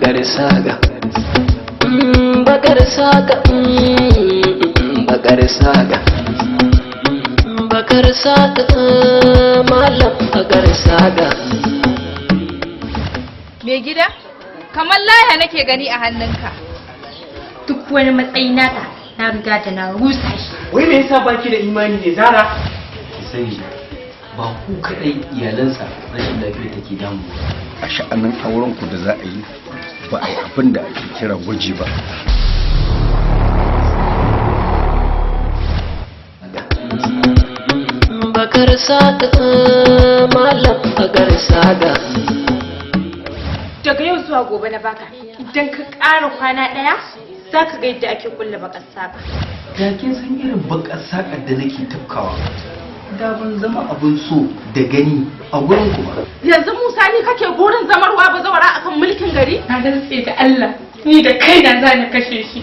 Bakar saga. Bakar saga. Bakar saga. Bakar saga, malam, bakar saga. Mai gida, kamar laya nake gani a hannunka. Duk wani matsayi nata na riga da na rusa shi. Wai me yasa baki da imani ne, Zara? Ki sani, ba ku kadai iyalansa rashin lafiya take damu. A sha'anin auren ku da za a yi, ba a yi abin da ake kira gwaji ba. Bakar saga, malam, bakar saga. Daga yau zuwa gobe na baka, idan ka ƙara kwana ɗaya, za ka ga yadda ake kulla bakar saka. Da kin san irin bakar sakar da nake tafkawa, da ban zama abun so da gani a gurin ku ba. Yanzu Musa, ni kake burin zamarwa bazawara akan mulkin gari? Na rantse da Allah, ni da kaina za na kashe shi.